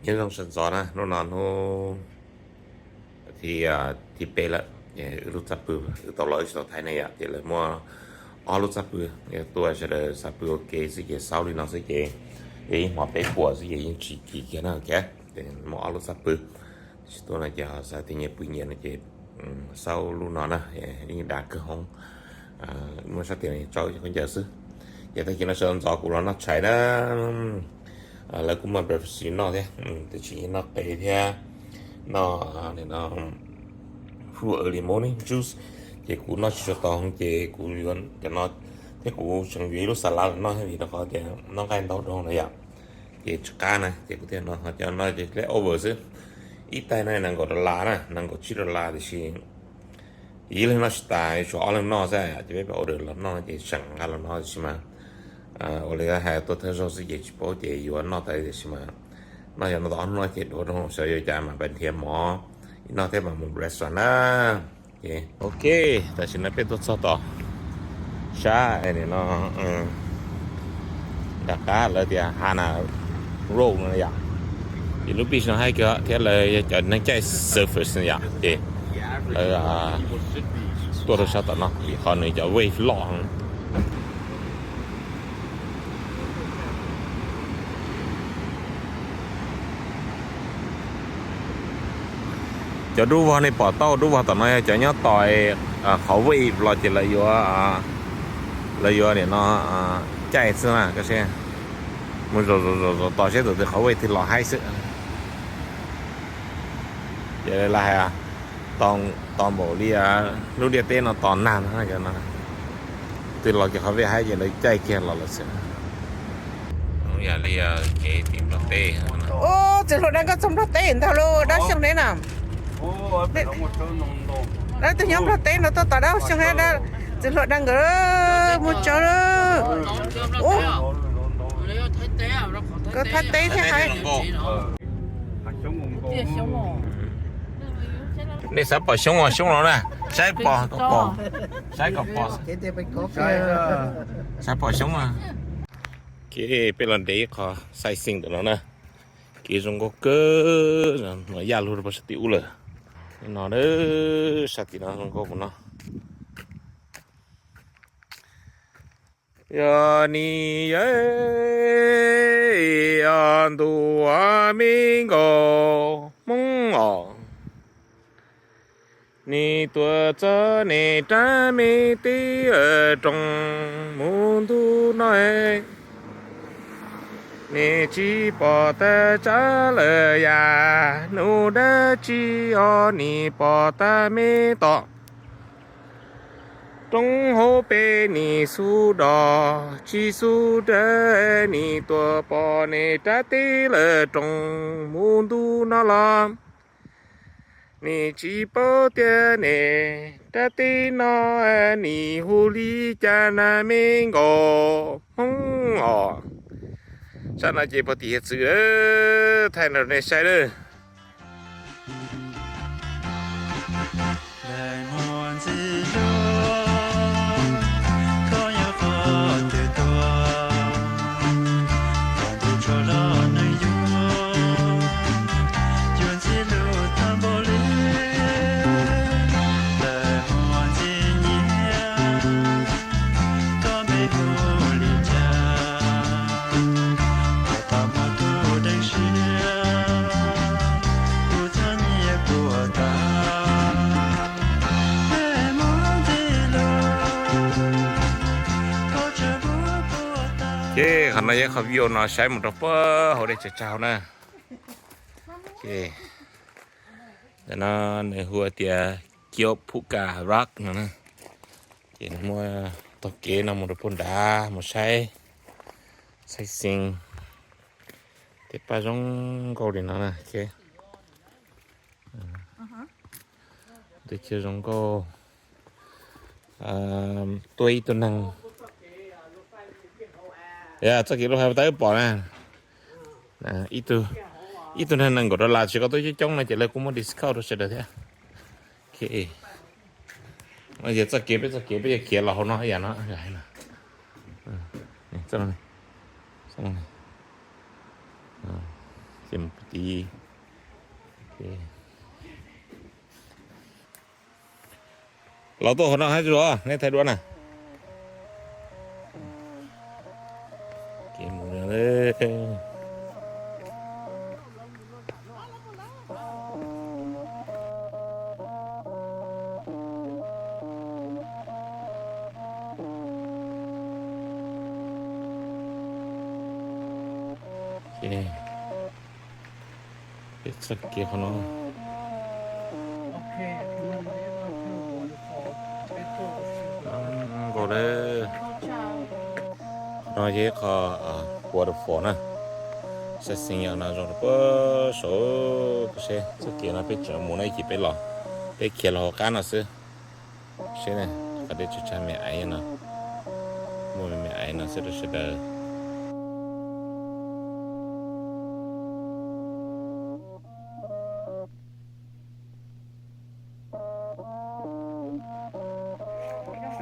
Nyob zoo sawv ntxov na, hnub no hnub thib, thib peb lawm, wb lub txaj pw, wb tau los wb tsis tau thaij ne yom, ces lawv muaj ob lub txaj pw, tuaj sawv daws xav pw ua ke xwb ces xaub li no xwb ces, yog ib hmos peb puas xwb ces yeej tsis kim kiag na, ces muaj ob lub txaj pw, tsis tuaj no ces xav tias nyias pw nyias no ces xaub lub no na, yeej dav kawg hoob, muaj sab tias tsaub khaub ncaws xwb. Ces tag kis no sawv ntxov kuv los noj tshais na, lawv kuj muaj breakfast noj thiab, tiam sis noj qe thiab noj fruit early morning juice, ces kuv noj tsis tshua tau ces kuv yuav cov no thiab kuv tseem yuav ib lub xas lav los noj thiab vim rau qhov tias noj nqaij ntau dhau na yom, ces tsis qab na ces kuv thiaj no, cov no ces leftover xwb. Ib tais no nees nkaum dollar na, nees nkaum tsib dollar tiam sis ib leeg noj tsis tas, yuav tsum ob leeg noj xwb ces peb pab order los noj ces tseem nqa los no tiam sis mas ua li hais tuaj thawj zaug xwb ces tsis paub ces yuav noj tas tiam sis mas noj yog no tau ob hnub no ces duav rau xyov yuav cas mas pab nrhiav mov ib noj thiab mas mus restaurant na. Ok, tam sim no peb tuaj txog tom sab no nram qab lawv tias Hana Road no yom. Ces lub beach no haib kawg thiab lawv yog cov neeg caij surfers no yom, ces lawv tuaj rau sab tom no vim qhov nws cov wave loj. Cov dub vog nej pom tau dub vog tom no yog cov nyob tos qhov wave los ces lawv yuav, lawv yuav nim no caij xwb na, koj saib, mus zov zov zov zov tos seb tus twg qhov wave twg los haib xwb. Ces lawv hais tos npaum li lub ntiaj teb no tos nag no, twg los kiag qhov wave haib ces lawv caij kiag los lawm xwb. Yam li kev tim Nplog teb. Txiv Hluas Daj nkawd txog Nplog teb ntag lauj, dab xyoo ne na. Dab tus nyob Nplog teb no tuaj tos dab xyoo ne, Txiv Hluas Daj nkawd mus tsaws lawm. Ub, nkawd Thaib teb thiab hais. Nej xav pom xyoob os, xyoob los na, saib pom, saib kom pom, xav pom xyoob na. Kev peb los ntev qhov sightseeing ntawm no na, kev zoo nkauj kawg, no yaj lug rau sab tim ub lawm. No, sab tim no zoo nkauj mus no. Yog nim yog ntu me nkauj Hmoob os, nim tuaj txog nej rab me teb lawm rooj mus ntu no, nej tsis pom tag tsam lawm yam nub dab tsi os, nim pom tag me tom roob hauv pes nim xub dos tsis xub dawb, nim tuaj pom nej rab teb lawm rooj mus ntu no los, nim tsis paub tias nej rab teb no nim hu li cas na me nkauj Hmoob os. Sab no ces puag tim hiav txwv, thaij rau nej saib lawm. Ces qhov no yog qhov view no saib mus rau puag hauv dej tsag tsag na. Ces no nws hu tias Kiaub Phub Ka Rock no na. Ces nws muaj tog kev no mus rau puag nrad mus saib, saib xeev tej paj zoo nkauj li no na. Tej chaw zoo nkauj. Tuaj ib tug neeg, txoj kev lub hais tau pom na, ib tug neeg nees nkaum dollar, tsis koj tuaj coob coob no ces lawv kuj muaj discount rau sawv daws thiab. Ces txoj kev, peb txoj kev peb yuav khiav los hauv no ib yam no. Tiv. Los tuaj hauv no hab zuag, nej thaij duab na. Peb txoj kev qhov no nkaus lawm. Qhov no yog ib qho waterfall na. Saib xeev yog no zoo rau puag saud. Seb txoj kev no peb tseem mus no ib chim peb los, peb khiav los hauv qab no xwb. Seb qhov dej tsag tsag me aiv no, muaj me aiv no xwb rau sawv daws.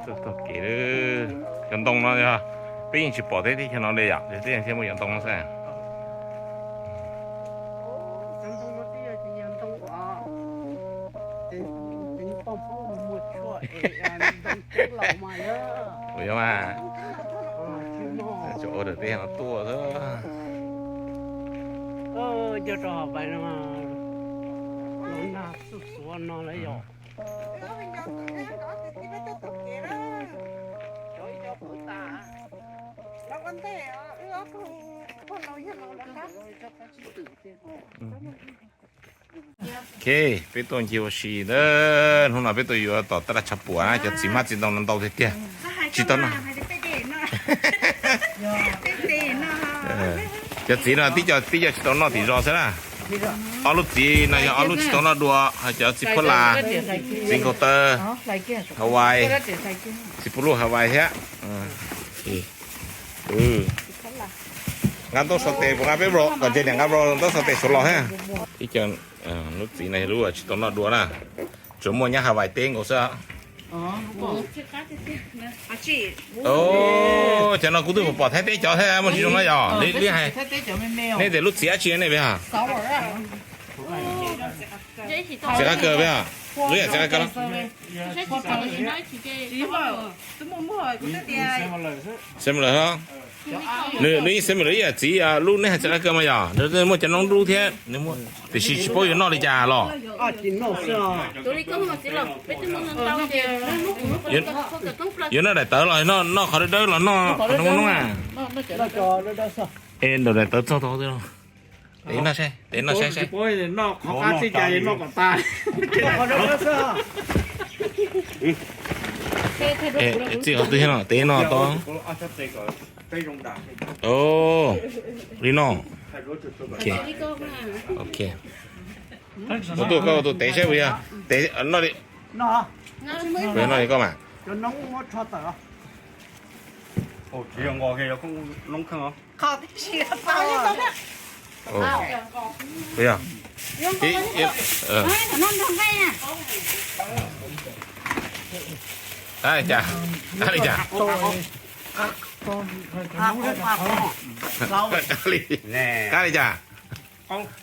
Txoj kev, cov ntoo no yog peb yeej tsis pom teb teb chaws no li yom, teb chaws muaj cov ntoo no xwb. Ua mas, tsuas ua teb no tuaj xwb. Nyob rau hauv pais no, lub nag xuj xuav no lawm yom. Ok, peb tuaj ncig ua si ntawd, hnub no peb tuaj yuav tom taj laj tshav puam na, cov txiv hmab txiv ntoo no ntau tiag tiag, tsis tau noj. Cov txiv no tib co tib co tsis tau noj tim zos xwb na. Ob lub txiv no yog ob lub tsis tau noj dua, ho cov txiv phuab las, txiv nkaus taw, Hawaii, txiv pub lub Hawaii thiab. Nqa ntaub sau tes puas nqa peb vlog, kom ntshe niam nqa vlog ntaub sau tes suav los thiab. Ib co lub txiv no yog lub tsis tau noj dua na, tsuas muaj nyob Hawaii teb nkaus xwb. Cov no kuv twb pom Thaib teb cov thiab, muaj tsis zoo no yog li hais. Nej tias lub txiv dab tsi nej peb hais? Txiv qab kaw peb hais. Lub yam txiv qab kaw. Similar, nws yeej similar ib yam txiv lub nej hais txiv qab kaw mas yog muaj cov noob dub thiab, tiam sis tsis paub yuav noj li cas los. Yuav noj daim tawv los noj qhov dawb dawb los noj qhov noob noob na. Es ntaus daim tawv txog tau. Tes noj saib, tes noj saib saib. Txij qhov twg thiab no, tes noj tau. Li no. Ok. Ua tuaj koj ua tus tes saib puas yog. Tes noj li. Puas yog noj li koj mas. Puas yog? Qab li cas? Qab li cas? Qab li, qab li cas?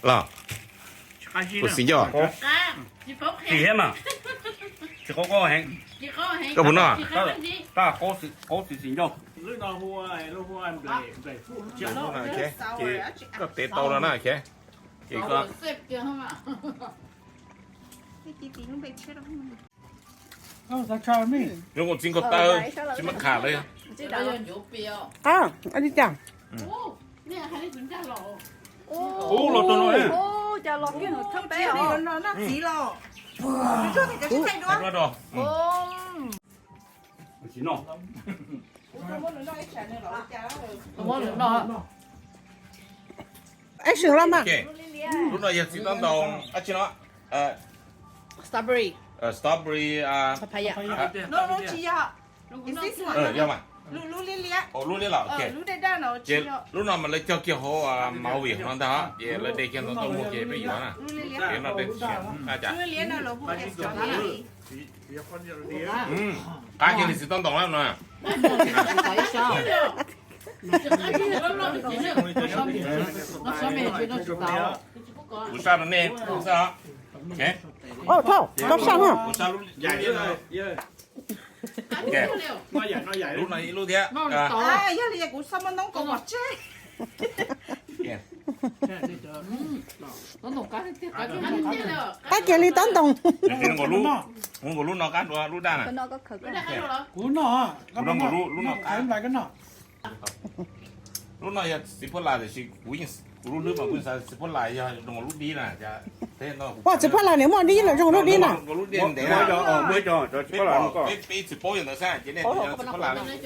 Los, puas xis nco? Koj puas noj? Ces koj tes tau no na, ces koj zoo nkaus txiv nkaus taw, tsis muaj qham lawm. Qab li cas? Ub, los rau no. Action loj mas. Lub no yog txiv tob ntoo dab tsi no? Strawberry. Strawberry. Papaya. Yog mas. Lub liab los, ces lub no mas lawv cog kiag hauv movie no ntag, ces lawv de kiag ntau ntau muag ces peb yuav na. Ces no de tsis, cas? Qab kiag li txiv tob ntoo na no. Kuv sab rau nej xwb os. Ov, thauj, koj sab na. Kuv sab lub, lub no ib lub thiab. Yog li kuv sab muaj noob kaus mom tseg. Qab kiag li tob ntoos. Zoo nkaus lub no qab dua lub daj na. Kuv no, kuv no lub no qab. Lub no yog txiv phuab las tiam sis kuv, kuv lub hlwb mas kuv xav txiv phuab las yog zoo nkaus lub dib na. Ua txiv phuab las nim muaj dib los zoo lub dib na. Peb tsis paub yog ntawd xwb ces nej txiv phuab las. Tsis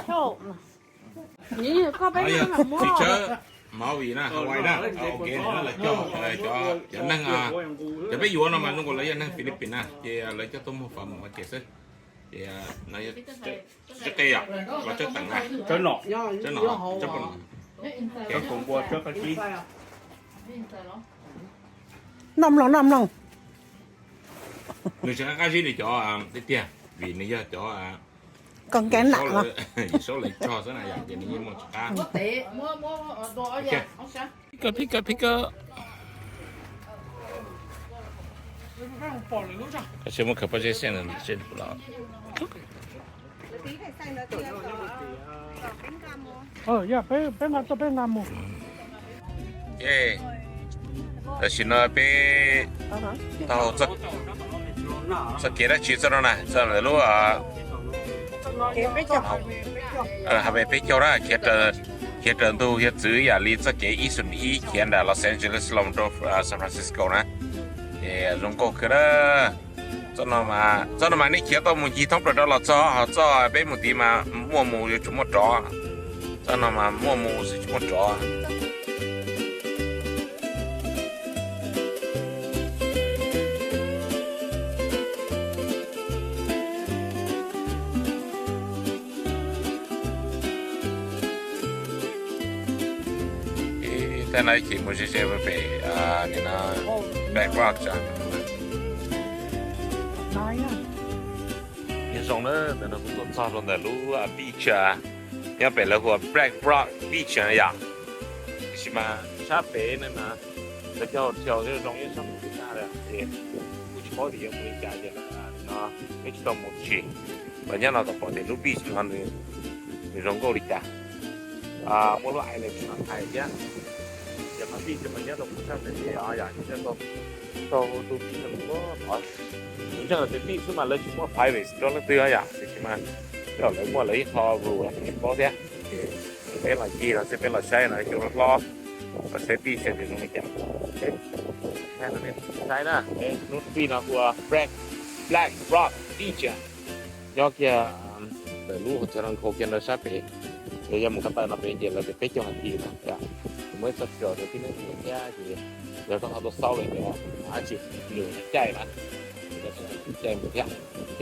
tshawb Maui na, Hawaii na, ok, lawv coj cov neeg, cov peb yuav no mas zoo nkaus lawv yog neeg Philippines na ces lawv coj tuaj muag fawm mus ua ke xwb. Ces no yog tsis qe yom, los tsawb teem na, tsawb nom, tsawb nom, tsawb nom. Noj mloog, noj mloog. Nws tsis qab qab zib li cov tiag tiag, vim nws yog cov koj nkees nam los Yim Saub lawv cog xwb na yom, ces nws yeej muaj tsis qab. Pick up, pick up, pick up. Koj tsis muaj khaws pob zeb xej los. Peb nqa tuaj, peb nqa mus. Tam sim no peb taug txoj kev dab tsi txoj no na, txoj lawv lub Highway peb caug na, khiav raws ntug hiav txwv yam li txoj kev ib xoom ib khiav nram Los Angeles los rau San Francisco na. Ces zoo nkauj kawg na. Txoj no mas, txoj no mas nej khiav tau mus ncig thoob plaws rau los txog, ho txoj peb mus tid mas muaj mus yuav tsum muaj rov. Txoj no mas muaj mus xwb tsis muaj rov. Ib tag no ces mus ze ze pem, nim no Black Rock. Nyob zoo na, ntawm no kuv tuaj txog rau ntawm lub beach nyob pem lawv hu ua Black Rock Beach na yom. Tiam sis mas sab pem no mas lawv cov hotel thiaj zoo ib sab mus tag lawm ces kuj tsis paub tias yuav mus li cas ces no peb tsis tau mus tsis. Mas nyob no tau pom tias lub beach no nws zoo nkauj li cas. Muaj lub island no hais thiab. Ces qhov beach mas nyob rau pem sab pem os yom, nyob rau tau tus beach no tod. Kuv ntseeg tias beach xwb mas lawv tsis muaj privacy rau leej twg os yom, tiam sis mas yog lawv muaj lawv ib qho rules tsis paub thiab. Peb los ncig no xwb, peb los saib no cov hlob hlob, los saib beach seb zoo li cas. Saib na, lub beach no hu ua Black, Black Rock Beach. Nyob kiag ntawm lub hotel no kiag ntawd sab pem, ces yog mus ko taw no pem ces lawv tias peb caug nas this no yom. Muaj ib txoj kev rau tib neeg thiab ces yog koj ho tuaj xauj li ntawd dab tsi nws caij na, caij mus thiab. Ok,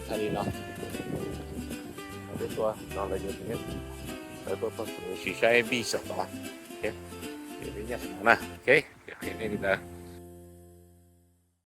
txhais li no, peb tuaj no lawv yuav, lawv tuaj txog sim saib beach tod. Ok, peb nyob no na, ok, qhia nej li ntawd.